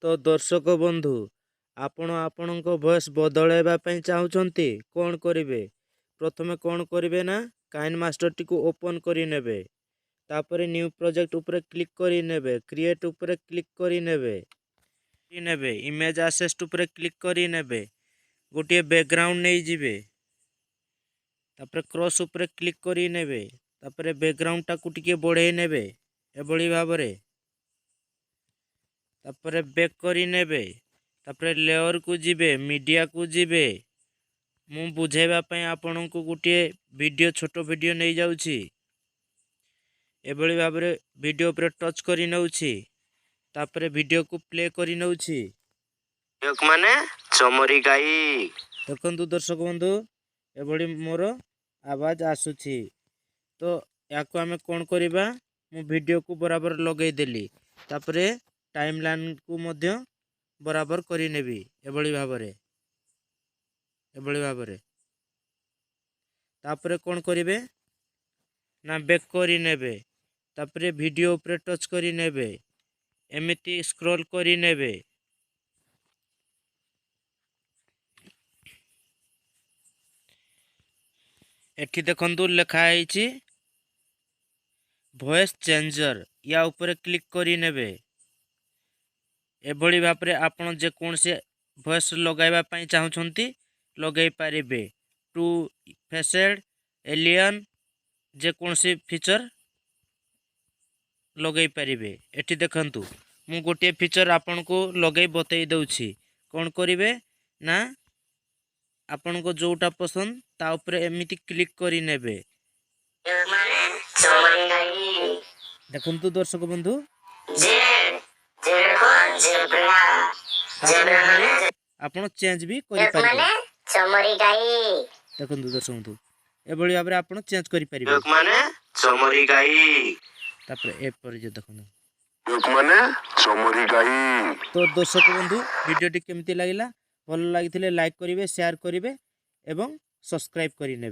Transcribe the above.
ତ ଦର୍ଶକ ବନ୍ଧୁ, ଆପଣ ଆପଣଙ୍କ ଭଏସ୍ ବଦଳାଇବା ପାଇଁ ଚାହୁଁଛନ୍ତି, କ'ଣ କରିବେ? ପ୍ରଥମେ କ'ଣ କରିବେ ନା କାଇନ୍ ମାଷ୍ଟରଟିକୁ ଓପନ୍ କରିନେବେ। ତାପରେ ନ୍ୟୁ ପ୍ରୋଜେକ୍ଟ ଉପରେ କ୍ଲିକ୍ କରିନେବେ, କ୍ରିଏଟ୍ ଉପରେ କ୍ଲିକ୍ କରିନେବେ, ନେବେ ଇମେଜ୍ ଆସେଟ୍ ଉପରେ କ୍ଲିକ୍ କରିନେବେ, ଗୋଟିଏ ବ୍ୟାକଗ୍ରାଉଣ୍ଡ ନେଇଯିବେ। ତାପରେ କ୍ରସ୍ ଉପରେ କ୍ଲିକ୍ କରିନେବେ। ତାପରେ ବ୍ୟାକଗ୍ରାଉଣ୍ଡଟାକୁ ଟିକେ ବଢ଼େଇ ନେବେ ଏଭଳି ଭାବରେ। ତାପରେ ବ୍ୟାକ୍ କରିନେବେ। ତାପରେ ଲେୟରକୁ ଯିବେ, ମିଡ଼ିଆକୁ ଯିବେ। ମୁଁ ବୁଝାଇବା ପାଇଁ ଆପଣଙ୍କୁ ଗୋଟିଏ ଭିଡ଼ିଓ, ଛୋଟ ଭିଡ଼ିଓ ନେଇଯାଉଛି। ଏଭଳି ଭାବରେ ଭିଡ଼ିଓ ଉପରେ ଟଚ୍ କରି ନେଉଛି। ତାପରେ ଭିଡ଼ିଓକୁ ପ୍ଲେ କରି ନେଉଛି। ମାନେ ଚମରି ଗାଈ। ଦେଖନ୍ତୁ ଦର୍ଶକ ବନ୍ଧୁ, ଏଭଳି ମୋର ଆବାଜ ଆସୁଛି। ତ ଏହାକୁ ଆମେ କ'ଣ କରିବା? ମୁଁ ଭିଡ଼ିଓକୁ ବରାବର ଲଗେଇଦେଲି। ତାପରେ ଟାଇମ୍ ଲାଇନ୍କୁ ମଧ୍ୟ ବରାବର କରିନେବି ଏଭଳି ଭାବରେ, ଏଭଳି ଭାବରେ। ତାପରେ କ'ଣ କରିବେ ନା ବ୍ୟାକ୍ କରିନେବେ। ତାପରେ ଭିଡ଼ିଓ ଉପରେ ଟଚ୍ କରିନେବେ, ଏମିତି ସ୍କ୍ରୋଲ୍ କରିନେବେ। ଏଠି ଦେଖନ୍ତୁ, ଲେଖା ହେଇଛି ଭଏସ୍ ଚେଞ୍ଜର, ୟା ଉପରେ କ୍ଲିକ୍ କରିନେବେ। ଏଭଳି ଭାବରେ ଆପଣ ଯେକୌଣସି ଭଏସ୍ ଲଗାଇବା ପାଇଁ ଚାହୁଁଛନ୍ତି, ଲଗାଇ ପାରିବେ। ଟୁ ଫେସେଡ଼, ଏଲିୟନ୍, ଯେକୌଣସି ଫିଚର୍ ଲଗାଇ ପାରିବେ। ଏଠି ଦେଖନ୍ତୁ, ମୁଁ ଗୋଟିଏ ଫିଚର୍ ଆପଣଙ୍କୁ ଲଗାଇ ବତେଇ ଦେଉଛି। କ'ଣ କରିବେ ନା ଆପଣଙ୍କ ଯେଉଁଟା ପସନ୍ଦ, ତା ଉପରେ ଏମିତି କ୍ଲିକ୍ କରିନେବେ। ମାନେ ଚମରି ଗାଈ। ଦେଖନ୍ତୁ ଦର୍ଶକ ବନ୍ଧୁ। Z, Z for zebra. ତାପରେ ଏଭଳି ଆପଣ ଚେଞ୍ଜ ବି କରିପାରିବେ। ମାନେ ଚମରି ଗାଈ। ଦେଖନ୍ତୁ ଦର୍ଶକ ବନ୍ଧୁ, ଏଭଳି ଭାବରେ ଆପଣ ଚେଞ୍ଜ କରିପାରିବେ। ମାନେ ଚମରି ଗାଈ। ତାପରେ ଏପରି ଯେ ଦେଖନ୍ତୁ। ମାନେ ଚମରି ଗାଈ। ତ ଦର୍ଶକ ବନ୍ଧୁ, ଭିଡ଼ିଓଟି କେମିତି ଲାଗିଲା? ଭଲ ଲାଗିଥିଲେ ଲାଇକ୍ କରିବେ, ସେୟାର କରିବେ ଏବଂ ସବସ୍କ୍ରାଇବ୍ କରିନେବେ।